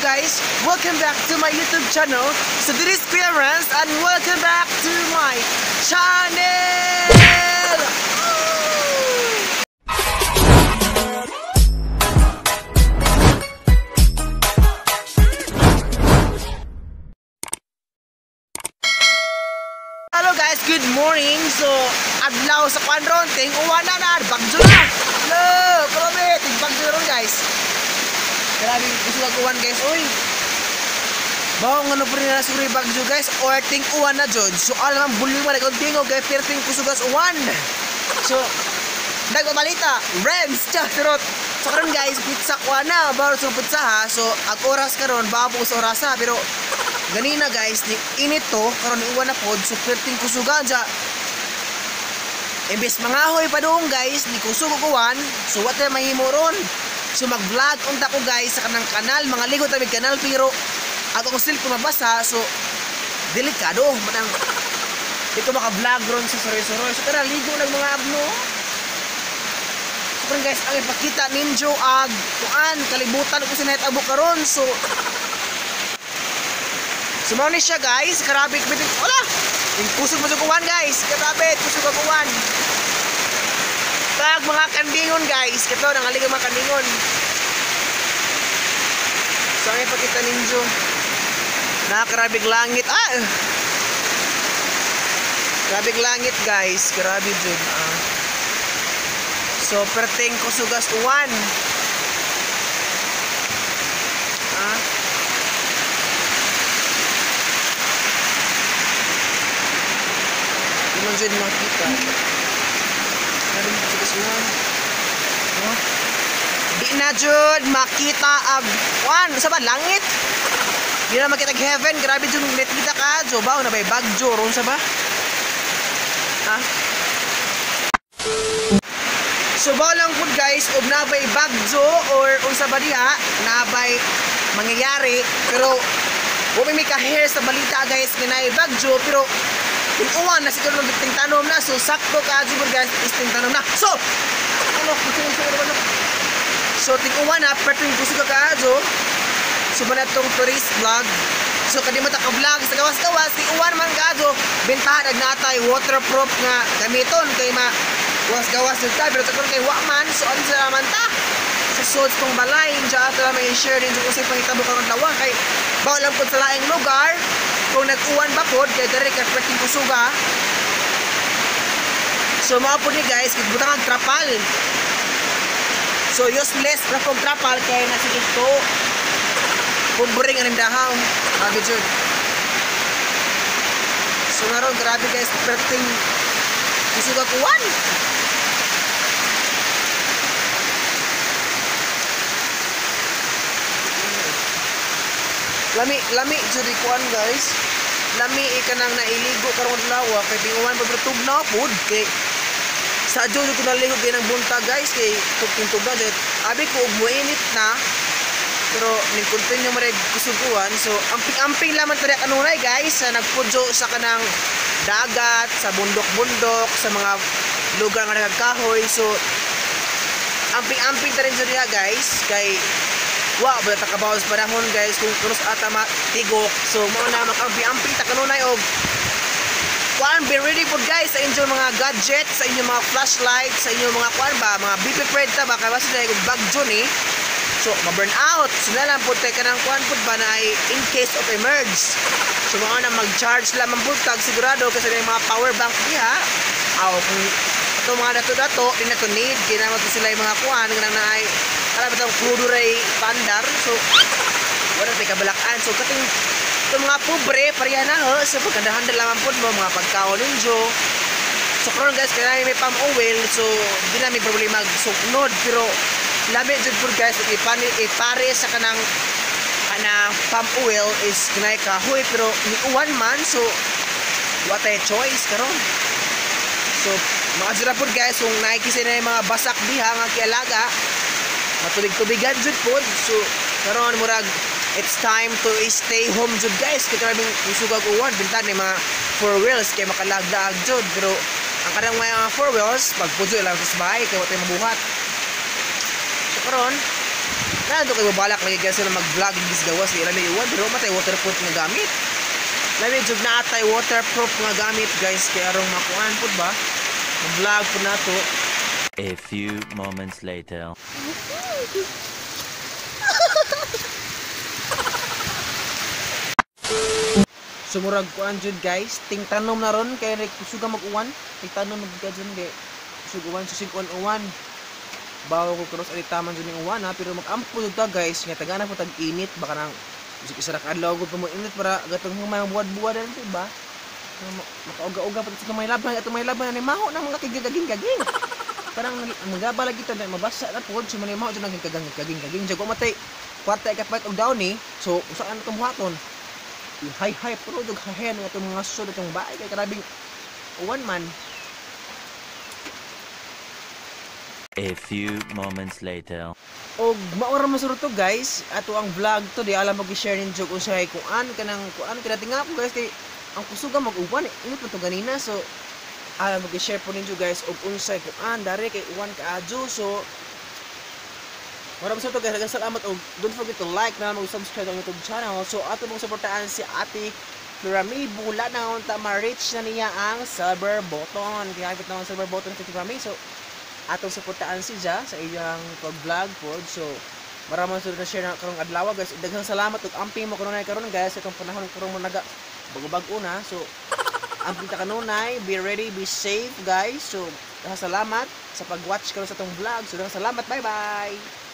Guys? Welcome back to my YouTube channel. So this is Kuya Renz and welcome back to my channel! Hello guys, good morning. So, adlaw sa kwan ron, ting uwan na na, bagyo na. Hello, grabe, ting bagyo ron guys. Grabe, gusto kag uwan guys, oy. Bawang ano po rin na siguro yung bagyo guys, or ting uwan na jud. So, alam ang buliwan, nagkuntingo guys, pero ting kusugas uwan. So, nagbabalita, Renz, charot. So, karon guys, pizza kuha na, bawal sa pizza ha. So, ag oras karon, bawal po sa oras ha, pero ganina guys, ni init to, karon uwan na pod, so perting kusugan siya. Imbes mangahoy pa doon guys, ni kusog og uwan, so what na mahimo ron? So mag-vlog unta ko guys sa kanang kanal, mga ligo tabi kanal, pero ako kong cellphone mabasa, so delikado manang di ko maka-vlog ron sa suroy-suroy. So tara, ligo ng mga abno. So karon guys, ang ipakita ninyo ag kuan kalibutan ko sinahitabo karon. So So mao ni siya guys, grabe bitin. Wala. Yung kusog mo sa kuwan guys, grabe kusog ang uwan. Tag mga kandingon guys, kato nangalig ang mga kandingon. So ang ipakita ninyo, nakakarabig langit. Ah! Grabig langit guys, grabe jud. Ah. So perting kusugas uwan. Ah. Di man jud makita. Grabe kusugas uwan. Oh. Di na jud makita ang uwan sa ba langit. Di na makita ang heaven, grabe jud kita ka, jo ba na bay bagyo ron sa ba? Ha? So ba lang pud guys, og nabay bagyo or unsa ba diha, nabay mangyayari, pero wa may mika-hear sa balita guys nga naay bagyo, pero yung uwan na siguro ng tanom na, so sakto ka jud guys is ting tanom na. So ano ano so ting uwan na perting kusog ka kaadyo. So ba na tong tourist vlog. So kadi mo ta ka vlog sa gawas-gawas ting uwan man kaadyo, bentahan ag natay waterproof nga gamiton kay ma gawas-gawas jud ta, pero sa karon kay wa man, so ano sa man ta sa sod tong balay diya ato lang may share din kung unsay pangitabo karon adlaw kay bawal lang pud sa laing lugar kung nag-uwan ba pod kay diri kay perting kusuga. So mao pud ni guys, butang ang trapal. So useless ra pong trapal kay nasa gusto. Pobreng ang dahaw. Grabe jud. So naron grabe guys, perting kusuga kuwan. Lami lami jud kuan guys. Lami ikanang nailigo karon adlaw kay tinguan pud tugnaw pud kay sa jud ko naligo kay nang buntag guys kay tugtong tugnaw jud. Abi ko og moinit na pero ning continue man reg kusuguan. So amping-amping lamang tari kanunay guys sa nagpudyo sa kanang dagat, sa bundok-bundok, sa mga lugar nga nagkahoy. So amping-amping ta rin jud diha guys kay wa ba ta kabaw sa panahon guys kung kunos ata matigok. So mao na mag-amping-amping ta kanunay og kuan, be ready po guys sa inyong mga gadget, sa inyong mga flashlight, sa inyong mga kuan ba, mga be prepared ta ba kay basta dai og bagyo ni. So ma-burn out. So na lang pud tay kanang kuan pud ba na ay in case of emerge. So mao na mag-charge lamang pud tag sigurado kasi may mga power bank diha. Aw kung ato mga dato-dato di na to need kay naman to sila yung mga kuan nga na ay alam itong crudo ray pandar. So wala tay kabalakan. So kating itong mga pobre pareha na ho. So pagkandahan lamang pud mo mga pagkaon ninyo. So karon guys kaya may palm oil, so di na may problema suknod, pero lami jud pud guys ipare sa kanang palm oil is kinay kahoy, pero ni uwan man, so what a choice karon. So maadjura pud guys kung naikisi na yung mga basak diha nga kialaga, matubig-tubigan jud pud. So karon murag it's time to stay home jud guys kay grabing kusog ag uwan, bintan ni mga four wheels kay makalagdaag jud, pero ang kanang mga four wheels pagpudyo lang sa bahay kay wa tay mabuhat. So karon na Gana do kay babalak lagi guys na mag-vlog gis gawas kay lami uwan pero matay waterproof nga gamit. Lami jud na atay waterproof nga gamit, guys, kay arong makuan pud ba? Mag-vlog pud nato. A few moments later. So murag kuan jud, guys, ting tanom na ron kay rek kusuga mag-uwan, ting tanom mag jud kay kusug uwan, susig uwan uwan. Bawo ko cross ali taman jud ning uwan ha, pero mag-ampo jud ta, guys, nga tagana po tag init baka nang bisag isa ra ka adlaw gud pa mo init para gatong humay buwad-buwad na di ba? Makauga-uga pa sa may laban atong may laban ni maho na mga kaging-kaging. Parang magaba lagi ta mabasa na pod so manay maho jud nang kaging kaging kaging jago matay kwarta ikapalit og downy, so usaan na itong buhaton? Hay hay pero dug hahen nga itong mga sud itong baay kay karabing uwan man. A few moments later. Og maura man to, guys, ato ang vlog to di alam mag i-share ninyo kung usahay kung an kanang kuan kay nga ako, guys, kay ang kusuga mag-uwan eh. Init pa to ganina, so alam mag i-share po ninyo, guys, og unsay kuan dari kay uwan kaadyo. So maraming sa to, guys, daghang salamat og don't forget to like na mag-subscribe ang YouTube channel. So ato mong suportahan si Ate Florami Bula na unta ma-reach na niya ang silver button. Kaya kapit na ang silver button si Florami. So atong suportaan si Ja sa iyang pag-vlog pod. So maraming sa na share na karong adlaw, guys. Daghang salamat ug amping mo kanunay karon, guys, itong panahon karong mo naga bago-bag-o na. So amping ta kanunay, be ready, be safe, guys. So daghang salamat sa pag-watch karon sa atong vlog. So daghang salamat. Bye-bye.